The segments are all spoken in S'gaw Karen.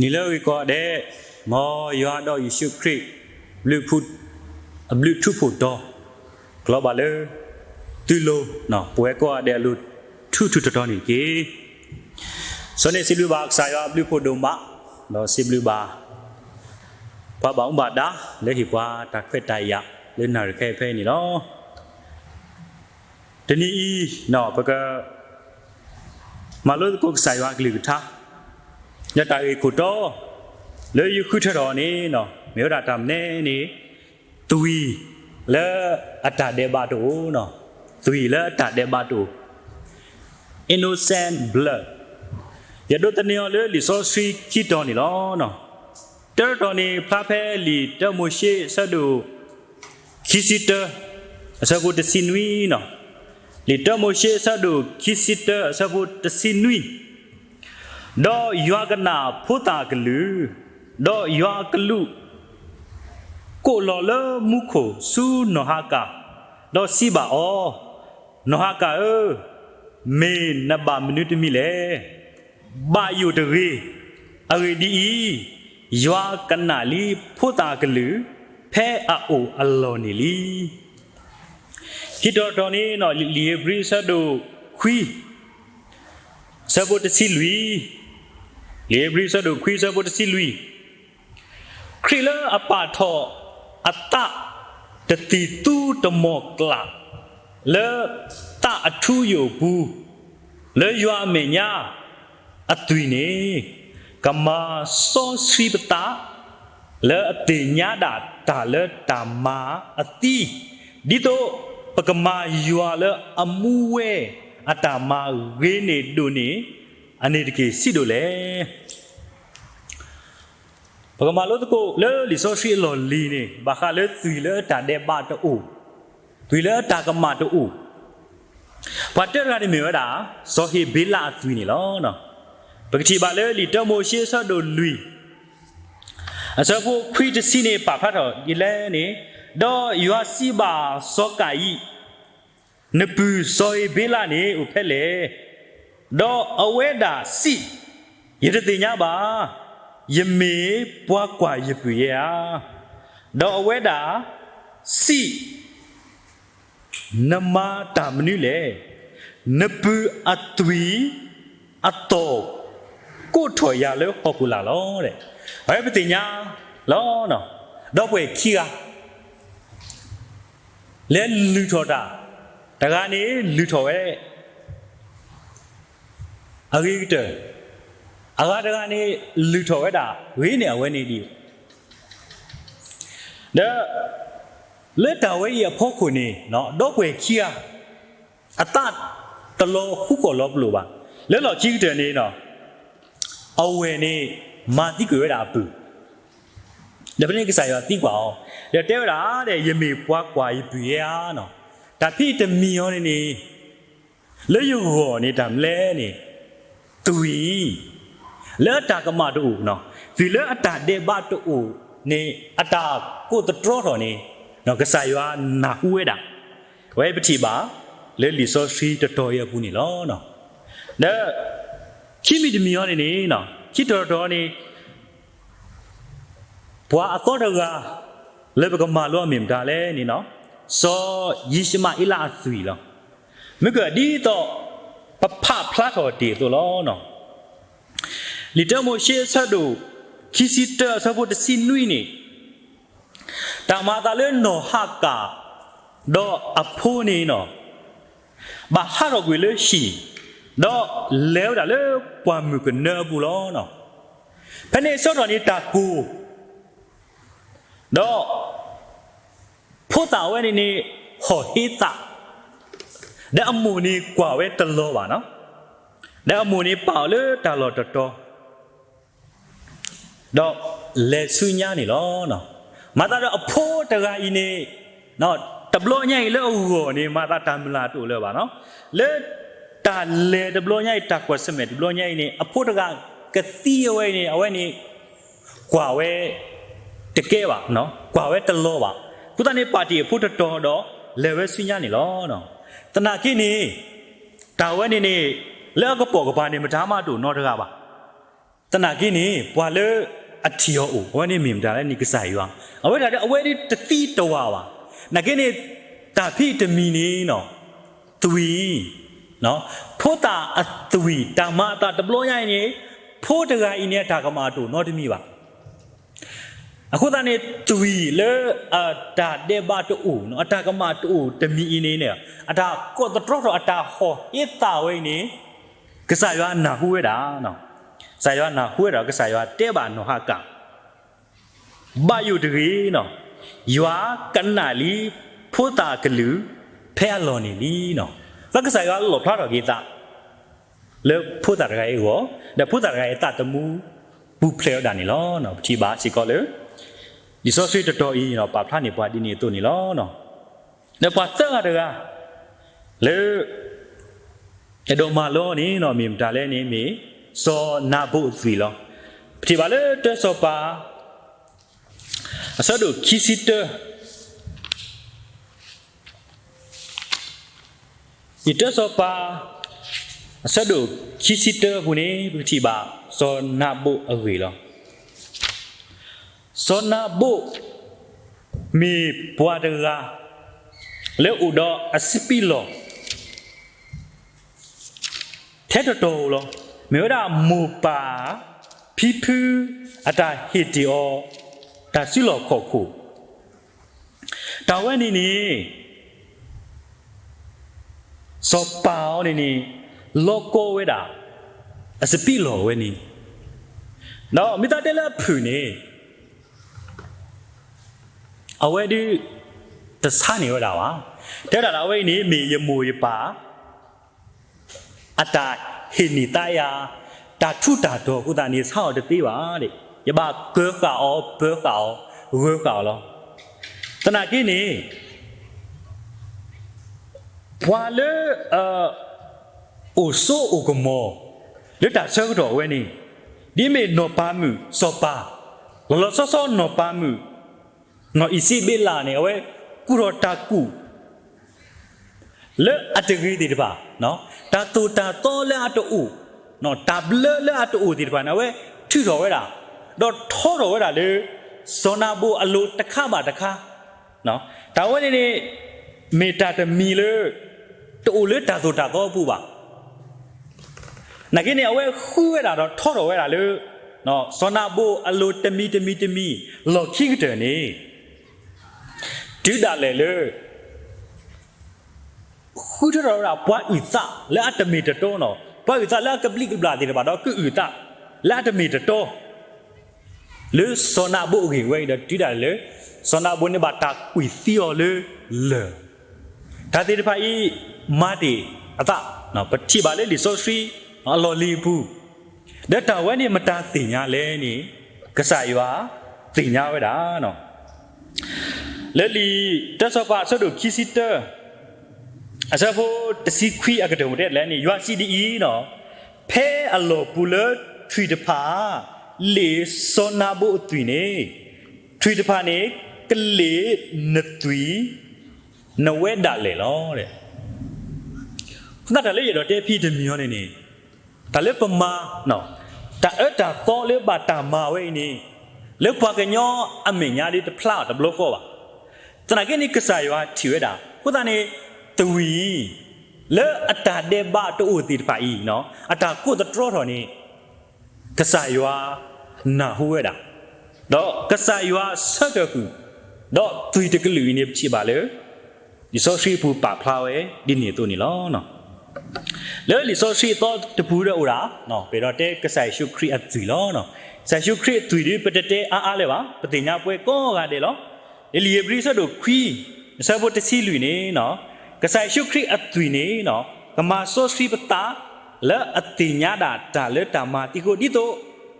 နံၤလၢအဂ့ၤကိးဂၤဒဲး, မ်ယွၤဒီးယ့ၣ်ၡူးခရံာ် အဘျုးထူးဖှိၣ်တီၤ ကလီၤဘၣ်လၢသုလိၤ, ပဝဲကိးဂၤဒဲးအလိၤ ထူထူတီတီန့ၣ်တက့ၢ်. စီၤန့ၣ်စံးဘျုးဘၣ်ကစၢ်ယွၤအဘျုးဖှိၣ်ဒိၣ်မး, ဒီးစံးဘျုးဘၣ် ပှၤဘၣ်မူဘၣ်ဒါ လၢဟ့ၣ်ပှၤတၢ်ခွဲးတၢ်ယာ် လၢနၣ်ရံၣ်ခဲအံၤဖဲအံၤန့ၣ်လီၤ. တနံၤအံၤ ပက မၤလိသကိးကစၢ်ယွၤအကလုၢ်ကထါ, ဒီးတၢ်ဂ့ၢ်ခိၣ်တီ လၢယဃုထၢထီၣ်န့ၣ် မ့ၢ်ဝဲဒၣ်တၢ်မနုၤန့ၣ်, သွံၣ်လၢအတၢ်ဒဲးဘးတအိၣ်, သွံၣ်လၢအတၢ်ဒဲးဘးတအိၣ်, innocent blood. ယဒိးသန့ၤအီၤလၢလံာ်စီဆှံခံတီၤန့ၣ်လီၤ. တၢ်တီၤန့ၣ် ဖျါဖဲလံာ်တၢမိၤၡ့အဆၢဒိၣ် ခံဆံတၢ အဆၢဖိတဆံနွံန့ၣ်, လံာ်တၢမိၤၡ့အဆၢဒိၣ်ခံဆံတၢ အဆၢဖိတဆံနွံ, ဒီးယွၤကနၣ်ဖိသၣ်အကလုၢ်, ဒီးယွၤအကလူး ကိးလီၤလၢမူခိၣ်ဆူနီၢ်ဟၤကၤ, ဒီးစံးဘၣ်အီၤ, နီၢ်ဟၤကၤဧၢ, မ့ၢ်နဘၣ်မနုၤတမံၤလဲၣ်. ဘၣ်ယိၣ်တဂ့ၤ. အဂ့ၢ်ဒ်အံၤ, ယွၤကနၣ်လံဖိသၣ်အကလုၢ် ဖဲအအိၣ်အလီၢ်န့ၣ်လံ. ခံတီၤတတီၤန့ၣ် လံာ်ဧ့ၤဘြံၤအဆၢဒိၣ်ခွံ အဆၢဖိတဆံလွံၢ်, လံာ်ဧ့ၤဘြံၤအဆၢဒိၣ်ခွံ အဆၢဖိတဆံလွံၢ်, ခရံာ်လၢအပာ်ထီၣ်အသးတသံၣ်သူတမီၢ်ကျၢ် လၢသးအထူအယိာ်အပူၤ လၢယွၤအမဲာ်ညါအသွံၣ်န့ၣ်, ကမၤစီဆှံပသး လၢအသ့ၣ်ညါဒၣ်တၢ်လၢတၢ်မၤအသံ, ဒ်သိးပကမၤယွၤလၢအမူဝဲအတၢ်မၤဂ့ၤန့ၢ်ဒိၣ်န့ၢ်အန့ၣ်တက့ၢ် စံးဒိၣ်လဲၣ်. ပကမၤလိသကိးလၢလံာ်စီဆှံအလီၢ်လံၤန့ၣ် ဘၣ်ဃးလၢသွံၣ်လၢအတၢ်ဒဲးဘးတအိၣ်, သွံၣ်လၢအတၢ်ကမၣ်တအိၣ်, ပှၤတၢတဂၤန့ၣ်မ့ၢ်ဝဲဒၣ် စီၤဧ့ၤဘ့လးအသွံၣ်န့ၣ်လီၤ. ပကထံၣ်ဘၣ်လၢလံာ်တၢမိၤၡ့အဆၢဒိၣ်လွံၢ် အဆၢဖိခွံတဆံန့ၣ် ပာ်ဖျါထီၣ်ဒ်လဲၣ်န့ၣ်, ဒီးယွၤစံးဘၣ်စီၤကၤယံၣ်, နပုၢ်စီၤဧ့ၤဘ့လးန့ၣ်အိၣ်ဖဲလဲၣ်. ဒီးအဝဲဒၣ်စံး, ယတသ့ၣ်ညါဘၣ်, ယမ့ၢ်ပှၤကွၢ်ယပုၢ်ယဲဧါ. ဒီးအဝဲဒၣ်စံး, နမၤတၢ်မနုၤလဲၣ်. နပုၢ်အသွံၣ်အသီၣ်ကိးထီၣ်ယၤလၢဟီၣ်ခိၣ်လာ်လီၤ. အဝဲပသ့ၣ်ညါလီၤ. ဒီပုၢ်ဝဲၢ်ခံဂၤ လၢလုၢ်ထီၣ်တၢ်, တဂၤန့ၣ်လုၢ်ထီၣ်ဝဲ အဂ့ၤကတၢၢ်, အဂၤတဂၤန့ၣ် လုၢ်ထီၣ်ဝဲဒၣ်ဂ့ၤန့ၢ်အဝဲန့ၣ်ဒံး, ဒီး လၢတၢ်ဝဲအံၤအဖီခိၣ်န့ၣ် ဒီပုၢ်ဝဲၢ်ခံဂၤ အသးတလီၤဃူဃီၣ်လီၤပလိာ်ဘၣ်. လၢလီၢ်ခံကတၢၢ်န့ၣ် အဝဲၢ်န့ၣ် မၤသံကွံာ်ဝဲဒၣ်အပုၢ်, ဒီးဖဲန့ၣ်ကစၢ်ယွၤသံကွၢ်အီၤ, ဒီးတဲဝဲဒၣ်, ယမ့ၢ်ပှၤကွၢ်ယပုၢ်ယဲဧါ. တၢ်ဖဲအံၤတမံၤအီၤန့ၣ်န့ၣ် လၢယဂီၢ်န့ၣ်တၢ်မနုၤလဲၣ်န့ၣ်, သွံၣ် လၢအတၢ်ကမၣ်တအိၣ်, သွံၣ်လၢအတၢ်ဒဲးဘးတအိၣ်န့ၣ် အတၢ်ကိးသတြီထီၣ်န့ၣ် ကစၢ်ယွၤနၢ်ဟူဝဲဒၣ်, အဝဲပထံၣ်ဘၣ်လၢလံာ်စီဆှံတတီၤအံၤအပူၤန့ၣ်လီၤ. ဒီး ခံမံၤတမံၤအီၤန့ၣ်န့ၣ်, ခံတီၤတတီၤန့ၣ် ပှၤအသီတဂၤ လၢပကမၤလိအီၤမ့ၢ်မတၤလဲၣ်န့ၣ်, စီၤယံၡမၤအ့လးအသွံၣ်လီၤ. မ့ၢ်ကဒ်သိး ပဖးဖျါထီၣ်တ့ၢ်အသိးလီၤ. လံာ်တၢမိၤၡ့အဆၢဒိၣ် ခံဆံတၢအဆၢဖိတဆံနွံန့ၣ်, တၢ်မၤအသးလၢနီၢ်ဟၤကၤ ဒီးအဖိန့ၣ် ဘၣ်ဟးထီၣ်ကွံာ်လၢဟံၣ်, ဒီးလဲၤဝဲဒၣ်လၢပှၢ်မုၢ်ကနၢအပူၤလီၤ. ဖဲန့ၣ်ဆၢထီၣ်န့ၣ်တၢ်ကိၢ်, ဒီး ဖိသၣ်အဝဲန့ၣ်န့ၣ် ဟီၣ်ဟ့သး, ဒီးအမိၢ်န့ၣ်ကွၢ်ဝဲတလီၤဘၣ်, ဒီးအမိၢ်န့ၣ်ပာ်အီၤလၢတၢ်လီၢ်တတီၤ ဒီးလဲၤဆူညါန့ၣ်လီၤ. မၤသးဒီးအဖိတဂၤအံၤန့ၣ်, တဘျီညါအံၤလၢအဂီၢ်န့ၣ် မၤသးတၢ်မုၢ်လၢ်တအိၣ်လၢၤဘၣ်, လၢတၢ်လဲၤတဘျီညါအံၤ တၢ်ကွၢ်ဆၢၣ်မဲာ်တဘျီညါအံၤန့ၣ် အဖိတဂၤကသံအဝဲအံၤန့ၣ် အဝဲန့ၣ် ကွၢ်ဝဲတကဲဘၣ်, ကွၢ်ဝဲတလီၤဘၣ်. အဃိသတးန့ၣ် ပာ်တ့ၢ်အဖိတတီၤဒီး လဲၤဝဲဆူညါန့ၣ်လီၤ. သနာ်က့န့ၣ် တၢ်ဝဲန့ၣ်န့ၣ် လၢအကပိာ်ကပၤန့ၣ် မတၤမးတအိၣ်နီတဂၤဘၣ်. သ သနာ်က့န့ၣ် ပှၤလၢအထံၣ်အီၤအိၣ် အဝဲန့ၣ်မ့ၢ်မတၤလဲၣ်န့ၣ် ကစၢ်ယွၤ, အဝဲဒၣ်ဒီး အဝဲဒၣ်တသံတဝၤဘၣ်. သနာ်က့န့ၣ် တၢ်ဖံးတမံၤန့ၣ် သွံၣ်, ဖိသၣ်အသွံၣ် တၢ်မၤအသးတဘျီညါအံၤန့ၣ် ဖိတဂၤအံၤန့ၣ် အတၢ်ကမၣ်တအိၣ်နီတမံၤဘၣ်. အဃိသတးန့ၣ် သွံၣ်လၢအတၢ်ဒဲးဘးတအိၣ် အတၢ်ကမၣ်တအိၣ်တမံၤအံၤန့ၣ် အတၢ်ကိးသတြီထီၣ် အတၢ်ဟီၣ်ဟ့သးဝဲအံၤန့ၣ် ကစၢ်ယွၤနၢ်ဟူဝဲဒၣ်, ကစၢ်ယွၤနၢ်ဟူဝဲဒၣ် ကစၢ်ယွၤတဲဘၣ်နီၢ်ဟၤကၣ်, ဘၣ်ယိၣ်တဂ့ၤ, ယွၤကနၣ်လံ ဖိသၣ်အကလုၢ် ဖဲအလီၢ်န့ၣ်လံ. ဒီးကစၢ်ယွၤလီၣ်ဖျါထီၣ်က့ၤသး လၢဖိသၣ်တဂၤအံၤအဂီၢ်, ဒီးဖိသၣ်တဂၤအံၤအသးသမူ ပူၤဖျဲးဝဲဒၣ်န့ၣ်လီၤ. ပထံၣ်ဘၣ်စ့ၢ်ကီးလၢ လံာ်စီဆှံတတီၤအံၤ ပာ်ဖျါန့ၢ်ပှၤဒ်န့ၣ်အသိးန့ၣ်လီၤ. ဒီးပှၤသၢဂၤတဂၤ လၢ အဲၣ်ဒိးမၤလိန့ၣ် မ့ၢ်မတၤလဲၣ်န့ၣ် မ့ၢ်စီၤနၤဘိအသွံၣ်လီၤ. ပထံၣ်ဘၣ်လၢတၢစီၤပၤ အဆၢဒိၣ်ခံဆံတၢ လံာ်တၢစီၤပၤ အဆၢဒိၣ်ခံဆံတၢအပူၤန့ၣ် ပကထံၣ်ဘၣ်စီၤနၤဘိအဂ့ၢ်လီၤ. စီၤနၤဘိ မ့ၢ်ပှၤတဂၤ လၢအိၣ်ဒီးအစပံးလီၢ် ထဲတတီၤဧိၤလီၤ. မ့ၢ်ဝဲဒၣ်မိၢ်ပၢ် ဖံဖု အတၢ်ဟ့ၣ်တ့ၢ်အီၤ တၢ်စုလီၢ်ခီၣ်ခိၣ်, တၢ်ဝဲန့ၣ်န့ၣ် စီၤပၤအီၤန့ၣ်န့ၣ် လီၤကီဝဲဒၣ် အစပံးလီၢ်ဝဲန့ၣ်, ဒီးမ့ၢ်သးတဲလၢအဖုၣ်န့ၣ် အဝဲဒုး တဆါန့ၢ်ဝဲဒၣ်ဘၣ်. တဲဝဲဒၣ်လၢအဝဲအံၤန့ၣ် မ့ၢ်ယမိၢ်ယပၢ် အတၢ်ဟ့ၣ်န့ၢ်သးယၤ တၢ်ထူးတၢ်တီၤအဃိသတးန့ၣ် ဆါအီၤတသ့ဘၣ်. ယဘၣ်ကၢၤဃာ်အီၤ ပၢၤဃာ်အီၤ ဂၢၤဃာ်အီၤလီၤ. သနာ်က့န့ၣ် ပှၤလၢ အိၣ်စိအိၣ်ကမီၤ လၢတၢ်ဆၢကတီၢ်ဝဲန့ၣ် ဒ်မ့ၢ်နီၢ်ပၤမုၣ်စီၤပၤ, လီၤလီၤဆီဆီနီၢ်ပၤမုၣ် နီၢ်အံၤစ့ဘ့လးန့ၣ် အဝဲကူၣ်ထီၣ်တၢ်ကူၣ် လၢအတဂ့ၤသ့ၣ်တဖၣ်, တၢ်သိၣ်တၢ်သီလၢအတအိၣ်, တၢ်ဘျၢလၢအတအိၣ်သ့ၣ်တဖၣ်န့ၣ် အဝဲထုးထီၣ်ဝဲဒၣ်, ဒီးထီထီၣ်ဝဲဒၣ်လၢ စီၤနၤဘိအလိၤတခါဘၣ်တခါ, တၢ်ဝဲန့ၣ်န့ၣ် မ့ၢ်တၢ်တမံၤလၢ တအိၣ်လၢတၢ်သိၣ်တၢ်သီအပူၤဘၣ်. နာ်က့န့ၣ် အဝဲဃုဝဲဒၣ်ဒီးထီထီၣ်ဝဲဒၣ်လၢ စီၤနၤဘိအလိၤတမံၤတမံၤတမံၤ လီၢ်ခံကတၢၢ်န့ၣ် တုၤဒၣ်လဲာ်လၢ ဃုထၢထီၣ်ဝဲဒၣ်ပှၤအုၣ်သးလၢအတမ့ၢ်တတီနီၤ, ပှၤအုၣ်သးလၢအကဘျံးကဘျၣ်သ့ၣ်တဖၣ်ဒီး ကအုၣ်သးလၢအတမ့ၢ်တတီ လၢစီၤနၤဘိအဂ့ၢ်ဝဲအံၤဒီး တုၤဒၣ်လဲာ်လၢ စီၤနၤဘိန့ၣ်ဘၣ်တၢ်ကွံာ်သံအီၤလၢလၢၢ်, တၢ်သ့ၣ်တဖၣ်အံၤ မၤတ့ၢ်အသး, ပထံၣ်ဘၣ်လၢလံာ်စီဆှံအလီၢ်လံၤအပူၤ, ဒီးတၢ်ဝဲန့ၣ်မတၤသ့ၣ်ညါလဲၣ်န့ၣ် ကစၢ်ယွၤသ့ၣ်ညါဝဲဒၣ် လၢလံာ်တၢစီၤပၤအဆၢဒိၣ်ခံဆံတၢ အဆၢဖိတဆံခွံအကတၢၢ်မ့ၢ်တဲလဲၣ်န့ၣ် ယွၤစံးဒ်အံၤ, ဖဲအလီၢ်ပူၤလၢထွံၣ်တဖၣ် လ့ၣ်စီၤနၤဘိအသွံၣ်န့ၣ်, ထွံၣ်တဖၣ်န့ၣ် ကလ့ၣ်နသွံၣ် နဝဲဒၣ်လဲာ်လီၤ. အဃိသတးတၢ်လၢယအဲၣ်ဒိးတဲဖဲတမံၤအံၤန့ၣ်န့ၣ် တၢ်လၢပမၤ တၢ်အၢတၢ်သီလၢဘၣ်တၢ်မၤဝဲအံၤန့ၣ် လၢပှၤကညီအမဲာ်ညါဒ်တဖျါတဘျီဃီဘၣ်. သနာ်က့န့ၣ် ကစၢ်ယွၤထံၣ်ဝဲဒၣ်. အဃိသတးန့ၣ် သွံၣ် လၢအတၢ်ဒဲးဘးတအိၣ်သ့ၣ်တဖၣ်အံၤ အတၢ်ကိးသတြီထီၣ်န့ၣ် ကစၢ်ယွၤနၢ်ဟူဝဲဒၣ်, ဒီးကစၢ်ယွၤဆၢထၢၣ်ဃုာ်, ဒီးသွံၣ်တကလုာ်အံၤန့ၣ် ပထံၣ်ဘၣ်လၢ လံာ်စီဆှံပူၤပာ်ဖျါဝဲဒ်န့ၣ်အသိးန့ၣ်လီၤ. လၢလံာ်စီဆှံအသီတပူၤဒီးအိၣ်ဒၣ် ပအဲၣ်ဒိးတဲကစၢ်ယ့ၣ်ၡူးခရံာ်အသွံၣ်လီၤ. ကစၢ်ယ့ၣ်ၡူးခရံာ်အသွံၣ်ဒ်ပတတဲအါအါလၢၤဘၣ်, ပသ့ၣ်ညါပှဲၤကိးဂၤဒဲးလီၤ. လၢလံာ်ဧ့ၤဘြံၤအဆၢဒိၣ်ခွံ အဆၢဖိတဆံလွံၢ်န့ၣ် ကစၢ်ယ့ၣ်ၡူးခရံာ်အသွံၣ်န့ၣ် ကမၤစီဆှံပသး လၢအသ့ၣ်ညါဒၣ်တၢ်လၢတၢ်မၤသံအဃိ ဒ်သိး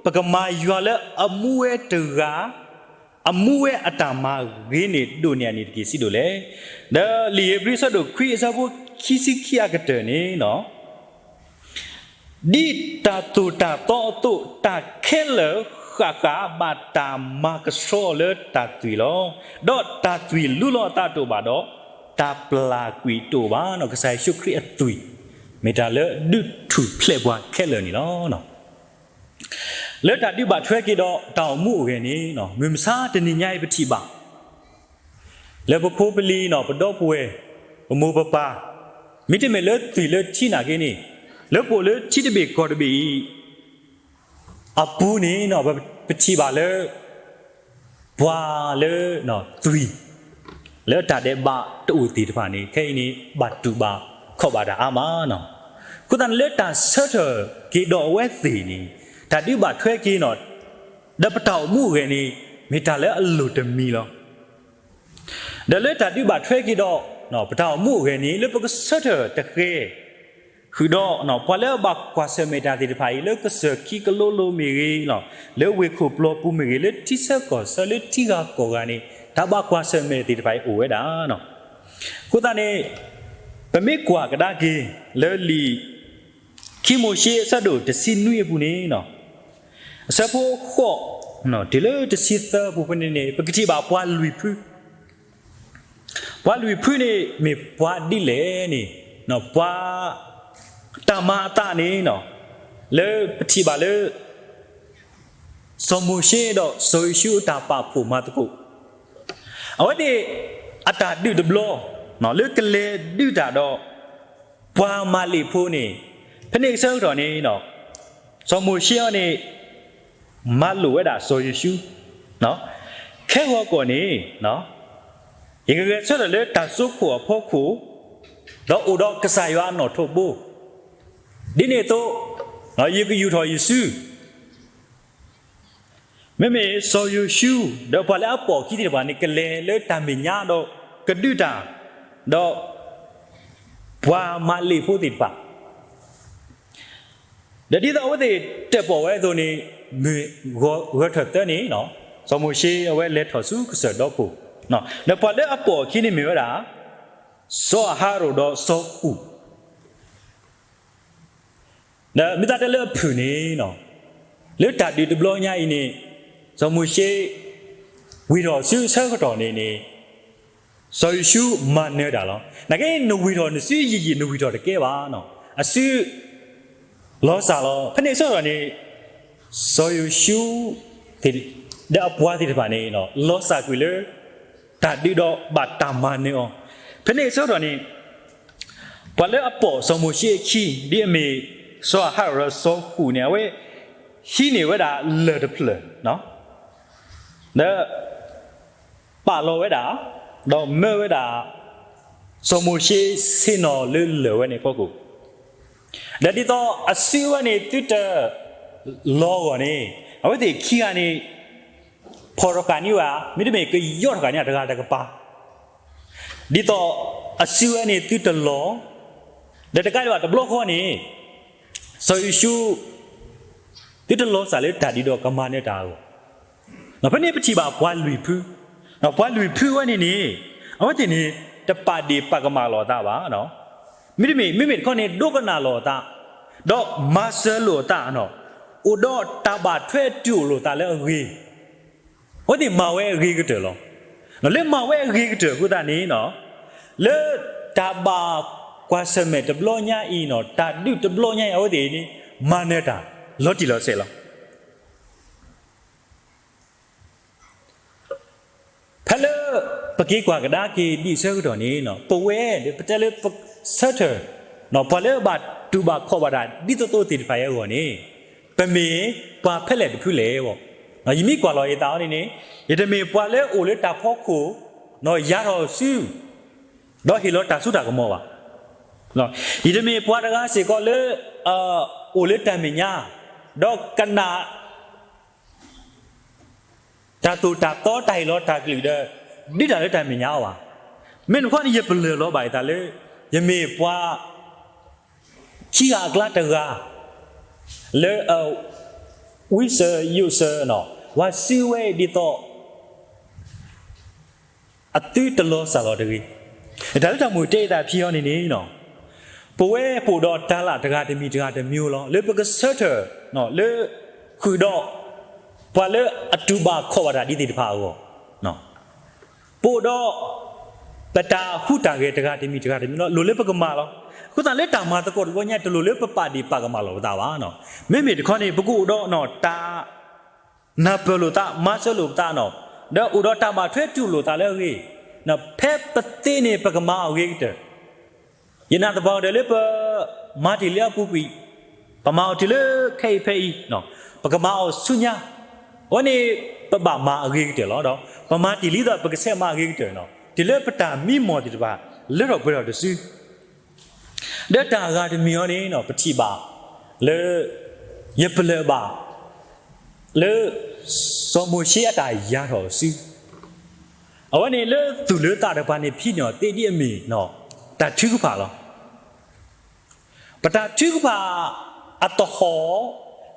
ပကမၤယွၤလၢအမူဝဲတဂၤ အမူဝဲအတၢ်မၤဂ့ၤန့ၢ်ဒိၣ်န့ၢ်အန့ၣ်တက့ၢ် စံးဒိၣ်လဲၣ်. ဒီးလံာ်ဧ့ၤဘြံၤအဆၢဒိၣ်ခွံအဆၢဖိခံဆံခံအကတၢၢ်န့ၣ် ဒ်တၢ်သိၣ်တၢ်သီအသိး တၢ်ခဲလၢာ်ဃၣ်ဃၣ်ဘၣ်တၢ်မၤကဆှီလၢတၢ်သွံၣ်လီၤ. ဒီးတၢ်သွံၣ်လူလီၤအသးတအိၣ်ဘၣ်ဒီး တၢ်ပျၢ်ကွံာ်တအိၣ်ဘၣ်. ကစၢ်ယ့ၣ်ၡူးခရံာ်အသွံၣ် မ့ၢ်တၢ်လၢဒုးထူၣ်ဖျဲးပှၤခဲလၢာ်န့ၣ်လီၤ. လၢတၢ်ဒုးဘၣ်ထွဲက့ၤဒီးတၢ်အိၣ်မူအိၣ်ဂဲၤန့ၣ်, မုၢ်မဆါတနံၤညါအံၤပထံၣ်ဘၣ် လၢပဖိပလံၤ, ပဒီပုၢ်ဝဲၢ်, ပမိၢ်ပပၢ်, မ့တမ့ၢ်လၢသွံၣ်လၢထံနာ်က့န့ၣ်, လၢပအိၣ်လၢထံတဘ့ၣ်ကီၢ်တဘ့ၣ်အံၤ အပူၤန့ၣ်, ပထံၣ်ဘၣ်လၢ ပှၤလၢ သွံၣ် လၢတၢ်ဒဲးဘးတအိၣ်သ့ၣ်တဖၣ်န့ၣ် ခဲအံၤန့ၣ် ဘၣ်တူၢ်ဘၣ်ခီၣ်ဘၣ်တၢ်အါမးလီၤ. အဃိသတးန့ၣ် လၢတၢ်ဆၢထၢၣ်က့ၤဒီးအဝဲသ့ၣ်န့ၣ်, တၢ်ဒုးဘၣ်ထွဲက့ၤဒီး ဒီးပတၢ်အိၣ်မူအိၣ်ဂဲၤန့ၣ် မ့ၢ်တၢ်လၢအလိၣ်တမံၤလီၤ. ဒီးလၢတၢ်ဒုးဘၣ်ထွဲက့ၤဒီး ပတၢ်အိၣ်မူအိၣ်ဂဲၤန့ၣ် လၢပကဆၢထၢၣ်တဃဲၤ ဃုာ်ဒီး ပှၤလၢအဘၣ်ကွၢ်ဆၢၣ်မဲာ်တၢ်သ့ၣ်တဖၣ်အံၤ လၢကစၢၢ်ခံကလိလိမ့ၢ်ဂ့ၤ, လၢဝ့ၢ်ခိၣ်ပျီပူၤမ့ၢ်ဂ့ၤ, လၢထံဆၢကီၢ်ဆၢ လၢထံဂၤကီၢ်ဂၤန့ၣ် တၢ်ဘၣ်ကွၢ်ဆၢၣ်မဲာ်သ့ၣ်တဖၣ်အံၤအိၣ်ဝဲဒၣ်. အဃိသတးန့ၣ် ပမ့ၢ်ကွၢ်ကဒါက့ၤ လၢလံာ်ခံမိၤၡ့အဆၢဒိၣ်တဆံနွံအပူၤန့ၣ်, အဆၢဖိဃိး တုၤလၢတဆံသၢအပူၤဖဲန့ၣ်န့ၣ် ပကထံၣ်ဘၣ်ပှၤလွံၢ်ဖု ပှၤလွံၢ်ဖုန့ၣ် မ့ၢ်ပှၤဒ်လဲၣ်န့ၣ်, ပှၤတၢ်မၤအသးန့ၣ်, လၢပထံၣ်ဘၣ်လၢ စီၤမိၤၡ့ဒီးစီၤယိၤၡူအတၢ်ပာ်ဖှိၣ်မၤသကိး, အဝဲသ့ၣ်အတၢ်ဒုးတဘျီ လၢကလဲၤဒုးတၢ်ဒီး ပှၤမၤလ့ၣ်ဖိန့ၣ်, ဖဲန့ၣ်အဆၢကတီၢ်န့ၣ် စီၤမိၤၡ့အံၤန့ၣ် မၤလိာ်ဝဲဒၣ်စီၤယိၤၡူ, ခဲဂီၤကီၢ်န့ၣ် ယကဂဲၤဆၢထၢၣ်လၢတၢ်စိခိၣ်အဖီခိၣ်, ဒီးအိၣ်ဒီးကစၢ်ယွၤအနီၣ်ထိးဘိ, ဒ်န့ၣ်အသိး ယကယူာ်ထီၣ်ယစု. မ့မ့ၢ်စီၤယိၤၡူ ဒီးပှၤလၢအပိာ်အခံသ့ၣ်တဖၣ်န့ၣ် ကလဲၤလၢတၢ်မဲာ်ညါဒီးကဒုးတၢ်, ဒီးပှၤမၤလ့ၣ်ဖိသ့ၣ်တဖၣ် ဒီးဒ်သိးအဝဲသ့ၣ်တၢၣ်ပီၣ်ဝဲအသိးန့ၣ်, မုၢ်ဂီၤထၢၣ်သၢန့ၣ် စီၤမိၤၡ့အဝဲလဲၤထီၣ်ဆူကစၢၢ်ဒီခိၣ်, ဒီးပှၤလၢအပိာ်အခံန့ၣ်မ့ၢ်ဝဲဒၣ် စီၤအၤဟရိၣ်ဒီးစီၤဃူၣ်, ဒီးမ့ၢ်သးတဲလၢအဖုၣ်န့ၣ်, လၢတၢ်ဒုးတဘျီညါအံၤန့ၣ်, စီၤမိၤၡ့ ဝံၤထီၣ်ဆူအဆၢကတီၢ်န့ၣ်န့ၣ်, စီၤယိၤၡူမၤနၢၤတၢ်လီၤ. နာ်က့ နဝံၤထီၣ်နစုယံာ်ယံာ် နဝံၤထီၣ်တကဲဘၣ်, အစု လီၤစၢ်လီၤ. ဖဲန့ၣ်အဆၢကတီၢ်န့ၣ် စီၤယိၤၡူ ဒီးအပှၤသ့ၣ်တဖၣ်န့ၣ် လီၤစၢ်ကွံာ်လၢ တၢ်ဒုးဒီးဘၣ်တၢ်မၤနၢၤအီၤ. ဖဲန့ၣ်အဆၢကတီၢ်န့ၣ် ပှၤလၢအပိာ်စီၤမိၤၡ့အခံ ဒ်အမ့ၢ် စီၤအၤဟရိၣ်ဒီးစီၤဃူၣ်န့ၣ် အဝဲဟံးန့ၢ်ဝဲဒၣ်လၢၢ်တဖျၢၣ် ဒီး ပာ်လီၤဝဲဒၣ်, ဒီးမၢဝဲဒၣ် စီၤမိၤၡ့ဆ့ၣ်နီၤလၢလၢၢ်ဝဲန့ၣ်အဖီခိၣ်, ဒီးဒ်သိးအစုဝဲန့ၣ်သုတလီၤအဂီၢ်န့ၣ်, အဝဲသ့ၣ်ခံဂၤန့ၣ် ဖီၣ်ထီၣ်ဃာ်န့ၢ်ဝဲ, မ့တမ့ၢ်ကယီၣ်ထီၣ်ဃာ်န့ၢ်တဂၤတကပၤ, ဒ်သိးအစုဝဲန့ၣ်သုတလီၤ, ဒီးတကးဒံးဘၣ်တဘျီဃီန့ၣ် စီၤယိၤၡူ သုတလီၤစၢ်လၢတၢ်ဒုးဒီးကမၤနၢၤတၢ်အဂီၢ်, ဖဲန့ၣ်ပထံၣ်ဘၣ်ပှၤလွံၢ်ဖု, ပှၤလွံၢ်ဖုဝဲန့ၣ်န့ၣ် အဝဲသ့ၣ်န့ၣ် တပာ်ဒ့ၣ်ပာ်ကမၣ်လိာ်အသးဘၣ်, မ့တမ့ၢ် မ့မ့ၢ်တခီန့ၣ် ဒိကနၣ်လိာ်အသး, ဒီးမၤစၢၤလိာ်အသး, အိၣ်ဒီးတၢ်ဘၣ်ထွဲအတုၤအိၣ်လိာ်သးလၢအဂ့ၤ, အဝဲသ့ၣ်မၤဝဲအဂ့ၤကတၢၢ်လီၤ. လၢမၤဝဲအဂ့ၤကတၢၢ်အဃိသတးန့ၣ် လၢတၢ်ဘၣ်ကွၢ်ဆၢၣ်မဲာ်တဘျီညါအံၤန့ၣ် တၢ်ဒုးတဘျီညါအံၤ အဝဲသ့ၣ်န့ၣ် မၤနၢၤတၢ် လီၤတံၢ်လီၤဆဲးလီၤ. ဖဲလၢပက့ၤကွၢ်ကဒါက့ၤဒ်အဆၢကတီၢ်န့ၣ် ပဝဲဒၣ်ပတဲလၢပဆၢထၢၣ် ပှၤလၢဘၣ်တူၢ်ဘၣ်ခီၣ်ဘၣ်တၢ်ဒ်သိးသိးသ့ၣ်တဖၣ်အံၤအဂီၢ်န့ၣ် ပမ့ၢ်ပှၤဖဲလဲၣ်တဖုလဲၣ်. ယမ့ၢ်ကွၢ်လီၤယသးအီၤန့ၣ်န့ၣ် ယတမ့ၢ်ပှၤလၢအိၣ်လၢတၢ်ဖီခိၣ် ယၤထီၣ်စု ဒီးဟ့ၣ်လီၤတၢ်စိတၢ်ကမီၤဘၣ်. ယတမ့ၢ်ပှၤတဂၤစ့ၢ်ကီးလၢ အိၣ်လၢတၢ်မဲာ်ညါ ဒီးကနၣ် တၢ်သိၣ်တၢ်သီတၢ်ဟ့ၣ်လီၤတၢ်ကလုၢ်ဒီး ဒုးတၢ်လၢတၢ်မဲာ်ညါအီၤဘၣ်. မ့ၢ်တခီန့ၣ် ယပလၢၢ်လီၤဘၣ်ယသးလၢ ယမ့ၢ်ပှၤ ခံဂၤအကျါတဂၤ လၢ ဝံစၢၤယိးစၢၤ ပှၤစုဝဲဒ်သိး အသုတလီၤစၢ်လီၤတဂ့ၤ. တၢ်လၢတၢ်မုၢ်တဲယသးဖဲအံၤန့ၣ်န့ၣ် ပဝဲပအိၣ်ဒီးတၢ်လၢ်တဂၤတမံၤတဂၤတမံၤလီၤ. လၢပကဆၢထၢၣ် လၢဃုာ်ဒီး ပှၤလၢအတူၢ်ဘၣ်ခီၣ်ဘၣ်တၢ်ဒ်သ့ၣ်တဖၣ်အဂီၢ် ပအိၣ်ဒီး ပတၢ်ဟူးတၢ်ဂဲၤတဂၤတမံၤတဂၤတမံၤလီၤ. လိၣ်လၢပကမၤလီၤ. အဃိသတးလၢတၢ်မၤသကိးတဘျီညါ တလိၣ်လၢပပာ်ဒ့ၣ်ပာ်ကမၣ်လိာ်ပသးဘၣ်. မ့မ့ၢ်တခီန့ၣ် ပကအိၣ်ဒီးတၢ် နၢ်ပၢၢ်လိာ်သး မၤစၢၤလိာ်ပသးနီၤ, ဒီးအိၣ်ဒီးတၢ်ဘၣ်ထွဲတူၢ်လိာ်သးလၢအဂ့ၤ, ဖဲပသ့န့ၣ် ပကမၤအီၤအဂ့ၤကတၢၢ်, ယနာ်သပှၢ်ကတၢၢ်လၢပ မၤတ့ၢ်လံအပူၤကွံာ်, ပမၤအီၤတုၤလၢခဲအံၤဖဲအံၤ, ပကမၤအီၤဆူညါ, အဝဲန့ၣ် ပဘၣ်မၤအဂ့ၤကတၢၢ်လီၤ. ဒီးပမၤတ့ၢ်လံဒီး ပကဆဲးမၤအဂ့ၤကတၢၢ်နီၤ, တုၤလၢပတၢ်မံမီၢ်သ့ၣ်တဖၣ် လၢထီၣ်ပှဲၤထီၣ်တစု ဒီးတၢ်အဂၤတမံၤအံၤန့ၣ် ပထံၣ်ဘၣ်လၢ ယပလၢၢ်ဘၣ် လၢ စီၤမိၤၡ့အတၢ်ယၤထီၣ်စု, အဝဲန့ၣ်လၢသူၣ်လၢသးတကပၤန့ၣ် ဖံးန့ၢ်အီၤသ့ဒ်အမ့ၢ် တၢ်ထုကဖၣ်လီၤ. ပတၢ်ထုကဖၣ်အသဟီၣ်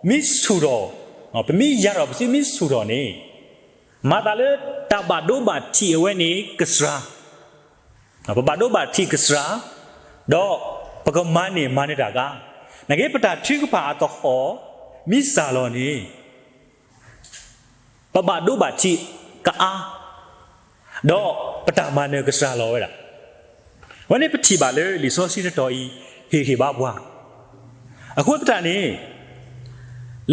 မ့ၢ်ဆူၣ်ထီၣ်, ပမ့ၢ်ယၤထီၣ်ပစုမ့ၢ်ဆူၣ်ထီၣ်န့ၣ်, မၤသးလၢတၢ်ဘၣ်ဒိဘၣ်ထံးအဝဲန့ၣ်ကစှၤ, ပဘၣ်ဒိဘၣ်ထံးကစှၤ, ဒီးပကမၤန့ၢ်မၤနၢၤတၢ်ကါ, နာ်က့ပတၢ်ထုကဖၣ်အသဟီၣ် မ့ၢ်စှၤလီၤန့ၣ် ပဘၣ်ဒိဘၣ်ထံးကအါ, ဒီးပတၢ်မၤနၢၤကစှၤလီၤဝဲဒၣ်. အဝဲန့ၣ်ပထံၣ်ဘၣ်လၢလံာ်စီဆှံတတီၤအံၤ ဟ့ၣ်ဂံၢ်ဘါပှၤ, အဃိသတးန့ၣ်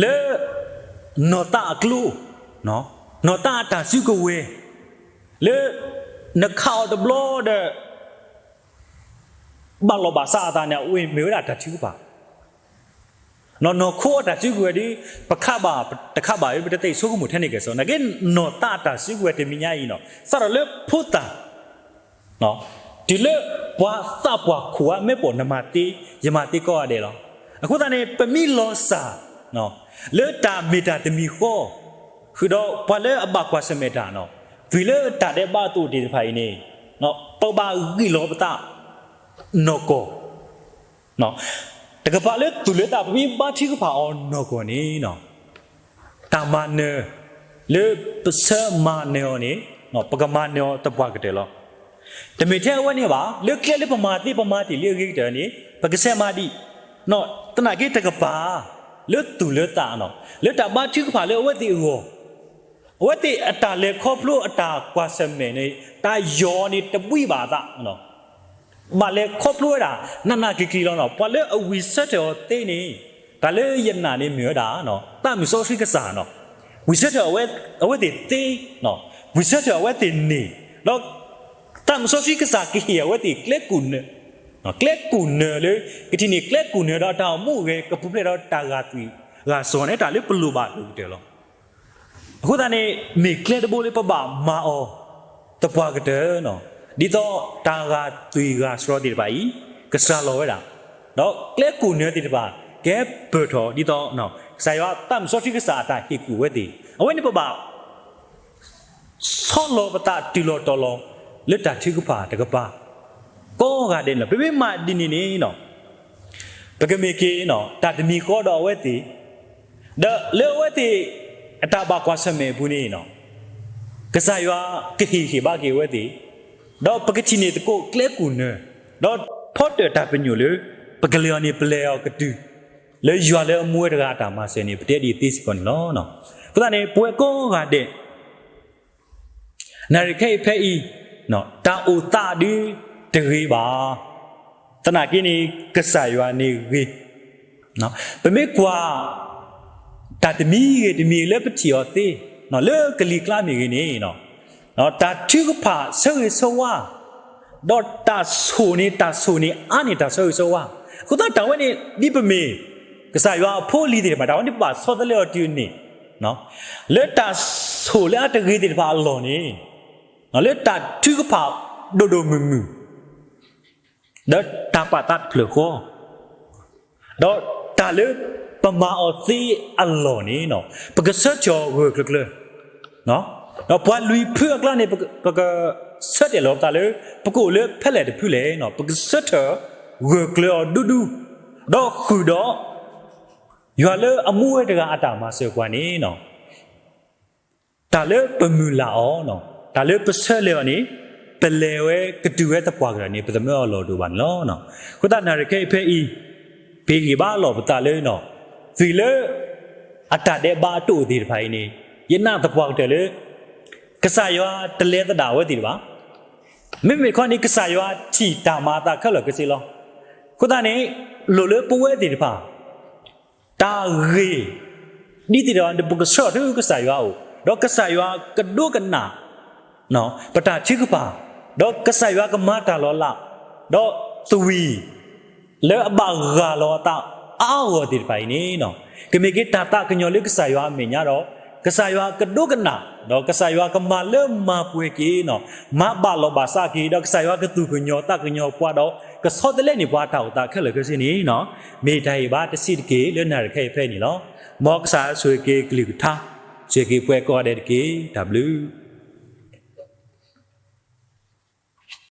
လၢ နီၢ်သးအကျိ, နီၢ်သးအတၢ်စုကဝဲၤ, လၢ နခးအီၤတဘျီဒီး ဘၣ်လီၤဘၣ်စးအသးန့ၣ် အဝဲမ့ၢ်ဝဲဒၣ်တၢ်ထုကဖၣ်, နီၢ်နီၢ်ခိအတၢ်စုကဝဲၤဒီး ပခးဘၣ်တခးဘၣ် ပတသ့ၣ်ဆိကမိၣ်ထဲန့ၣ်ကဲၣ်ဆိး, နာ်က့ နီၢ်သးအတၢ်စုကဝဲၤတမံၤညါအံၤနီၤ စးထီၣ်လၢဖိသၣ် တုၤလၢပှၤသးပှၢ်ခိၣ်အါ မ့ၢ်ပိာ်နမၤသ့ ယမၤသ့ကိးဂၤဒဲးလီၤ. အဃိသတးန့ၣ် ပမ့ၢ်လီၤစၢ် လၢတၢ်မ့ၢ်တၢ်တမံၤဃီ, ဃုာ်ဒီးပှၤလၢအဘၣ်ကွၢ်ဆၢၣ်မဲာ်တၢ်နီၤ, သွံၣ်လၢတၢ်ဒဲးဘးအသိးသ့ၣ်တဖၣ်အံၤန့ၣ်, ပဘၣ်ဂံၢ်လီၤပသး နီၢ်ကီၢ် တကပၤလၢသူၣ်လၢသး ပမ့ၢ်ဘါထုကဖၣ်အီၤနီၢ်ကီၢ်န့ၣ်, တၢ်မၤနၢၤ လၢပဆၢမၤနၢၤအီၤန့ၣ်, ပကမၤနၢၤအီၤသပှၢ်ကတၢၢ်လီၤ. တမ့ၢ်ထဲအဝဲန့ၣ်ဘၣ်, လၢကျဲလၢပမၤသ့ပမၤတ့ၢ်လံအဂ့ၤကတၢၢ်န့ၣ် ပကဆဲးမၤဒံး, သနာ်က့တကပၤ လၢသူၣ်လၢသး, လၢတၢ်ဘါထုကဖၣ်လၢအဝဲသ့ၣ်အဂီၢ် အဝဲသ့ၣ်အတၢ်လဲၤခီဖျိအတၢ်ကွၢ်ဆၢၣ်မဲာ်န့ၣ် တၢ်ယီၤန့ၣ်တဘှံးဘၣ်အသး, ဘၣ်လဲၤခီဖျိဝဲဒၣ် နးနးကျံၤကျံၤလီၤနီၤ. ပှၤလၢအဝံၣ်ဆၢထၢၣ်အီၤသ့န့ၣ်, တၢ်လၢယနာ်န့ၣ်မ့ၢ်ဝဲဒၣ် သးမုၢ်စီဆှံကစၢ်နီၤ, ဝံၣ်ဆၢထၢၣ်အဝဲသ့ၣ်သ့, ဝံၣ်ဆၢထၢၣ်အဝဲသ့ၣ်န့ၣ်, ဒီးသးမုၢ်စီဆှံကစၢ်ကဟ့ၣ်အဝဲသ့ၣ်ကျဲကူၣ်နၢၤ, ကျဲကူၣ်နၢၤလၢ ကထံၣ်န့ၢ်ကျဲကူၣ်နၢၤဒီးတၢ်အိၣ်မူအိၣ်ဂဲၤ ကပူၤဖျဲးဒီးတၢ်ဂာ်သွံၣ်ဂာ်စီၤန့ၣ် တၢ်လၢပလိၣ်ဘၣ်လိာ်ကတၢၢ်လီၤ. အဃိသတးန့ၣ် မ့ၢ်ကျဲတဘိလၢပဘၣ်မၤအီၤ သပှၢ်ကတၢၢ်နီၤ, ဒ်သိးတၢ်ဂာ်သွံၣ်ဂာ်စီၤသ့ၣ်တဖၣ်အံၤ ကစှၤလီၤဝဲဒၣ်, ဒီးကျဲကူၣ်နၢၤသ့ၣ်တဖၣ် ကဟဲပၢၢ်ထီၣ်ဒ်သိး ကစၢ်ယွၤသးမုၢ်စီဆှံကစၢ်အတၢ်ဟ့ၣ်ကူၣ်ဝဲသ့ၣ်, အဝဲန့ၣ်ပဘၣ် ဆီလီၤပသးတုၤလီၤတီၤလီၤ လၢတၢ်ထုကဖၣ်တကပၤ ကိးဂၤဒဲးန့ၣ်လီၤ. ပမ့ၢ်မၤဒ်န့ၣ်န့ၣ် ပကမ့ၢ်က့ၤ တၢ်တမံၤဃီဒီးအဝဲသ့ၣ်, ဒီးလၢအဝဲသ့ၣ် အတၢ်ဘၣ်ကွၢ်ဆၢၣ်မဲာ်အပူၤန့ၣ် ကစၢ်ယွၤကဟ့ၣ်ဂံၢ်ဟ့ၣ်ဘါက့ၤအဝဲသ့ၣ်, ဒီးပကထံၣ်န့ၢ်သကိးကျဲကူၣ်နၢၤ, ဒီးဖီတၢၣ်တၢ်ပညိၣ်လၢ ပကလဲၤအီၤန့ၣ် ပလဲၤအီၤကတုၤ လၢယွၤလၢအမူဝဲတဂၤအတၢ်မၤစၢၤန့ၣ် ပတဲဒ်အံၤသ့စ့ၢ်ကီးန့ၣ်လီၤ. အဃိသတးန့ၣ် ပဝဲကိးဂၤဒဲး နၣ်ရံၣ်ခဲအံၤဖဲအံၤ တၢ်အိၣ်သးဒုးတဂ့ၤဘၣ်. သနာ်က့န့ၣ် ကစၢ်ယွၤန့ၣ်ဂ့ၤ. ပမ့ၢ်ကွၢ် တၢ်တမံၤဂ့ၤတမံၤလၢပထံၣ်အီၤသ့ လၢကလံၤကျါမ့ၢ်ဂ့ၤန့ၣ် တၢ်ထုကဖၣ်ဆၢဂ့ၤဆၢဝါ ဒီးတၢ်ဆိၣ်န့ၣ် တၢ်ဆိၣ်န့ၣ် အါန့ၢ်တၢ်ဆၢဂ့ၤဆၢဝါ. အဃိသတးတၢ်ဝဲန့ၣ် ဒ်ပမ့ၢ် ကစၢ်ယွၤအဖိအလံၤသ့ၣ်တဖၣ် တၢ်ဝဲန့ၣ်ပဘၣ်ဆီတလဲအီၤတုၤန့ၣ် လၢတၢ်ဆိၣ်လၢအတဂ့ၤသ့ၣ်တဖၣ်အလီၢ်န့ၣ် လၢတၢ်ထုကဖၣ်ဒိၣ်ဒိၣ်မုၢ်မုၢ် ဒီးတၢ်ပာ်သးတဖျၢၣ်ဃီ ဒီးတၢ်လၢပမၤအီၤသ့အလီၢ်န့ၣ် ပကဆၢထၢၣ်အီၤဂၢၢ်ကျၢၤကျၢၤ, ဒီးပှၤလွံၢ်ဖုအကျါန့ၣ် ပကဆၢတဲာ်လီၤပသးလၢ ပကအိၣ်လၢဖဲလဲၣ်တဖုလဲၣ်, ပကဆၢထၢၣ်ဂၢၢ်ကျၢၤအီၤဒူဒူ, ဒီးဃုာ်ဒီး ယွၤလၢအမူဝဲတဂၤအတၢ်မၤစၢၤပှၤန့ၣ် တၢ်လၢပမုၢ်လၢ်အီၤ, တၢ်လၢပဆၢလဲၤအီၤန့ၣ် ပလဲၤဝဲကတုၤဝဲသပှၢ်ကတၢၢ်န့ၣ် ပသမၢအီၤလီၢ်ဒိၣ်ဘၣ်န့ၣ်လီၤ. အဃိသတးနၣ်ရံၣ်ခဲအံၤဖဲအံၤ ပဟ့ၣ်ဂံၢ်ဘါလီၤပသးလၢ သွံၣ်လၢ အတၢ်ဒဲးဘးအတအိၣ်သ့ၣ်တဖၣ်အံၤန့ၣ် ယနာ်သပှၢ်ကတၢၢ်လၢ ကစၢ်ယွၤတလဲၤသဒၣ်အဝဲသ့ၣ်တဖၣ်ဘၣ်. မ့မ့ၢ်တခီန့ၣ် ကစၢ်ယွၤထံၣ်တၢ်မၤအသးခဲလၢာ်ခဲဆ့လီၤ. အဃိသတးန့ၣ် လိၣ်လၢပဝဲသ့ၣ်တဖၣ် တၢ်ဂ့ၢ် ဒ်သိးဒီးပကဆှၢထီၣ်ထူကစၢ်ယွၤအအိၣ်, ဒီးကစၢ်ယွၤကဒိကနၣ် ပတၢ်ထုကဖၣ်, ဒီးကစၢ်ယွၤကမၤတၢ်လီၤလး, ဒီးသဝံၣ် လၢအဘၣ်ဂၢ်လီၤအသးအါအါဂီၢ်ဂီၢ်သ့ၣ်တဖၣ်အံၤန့ၣ် ကမ့ၢ်က့ၤတၢ်သးကညီၤလၢကစၢ်ယွၤအမဲာ်ညါဒီး ကစၢ်ယွၤကဒိကနၣ်, ဒီးကစၢ်ယွၤကမၤလၢမၤပှဲၤက့ၤ မၤဘၣ်လီၤဘၣ်စးက့ၤ, ဒီးကစၢ်ယွၤကသူၣ်ကညီၤသးကညီၤပှၤဒီး ကဆီတလဲန့ၢ်ပှၤတၢ်အိၣ်သးခဲလၢာ်ခဲဆ့န့ၣ် မ့ၢ်တၢ်ဟ့ၣ်ဘါတဆံးတက့ၢ်လၢနၣ်ရံၣ်ခဲအံၤဖဲန့ၣ်လီၤ. မ်ကစၢ်ဆိၣ်ဂ့ၤက့ၤကလုၢ်ကထါ, ဆိၣ်ဂ့ၤက့ၤပှၤကိးဂၤဒဲးတက့ၢ်. တၢ်ဘျုး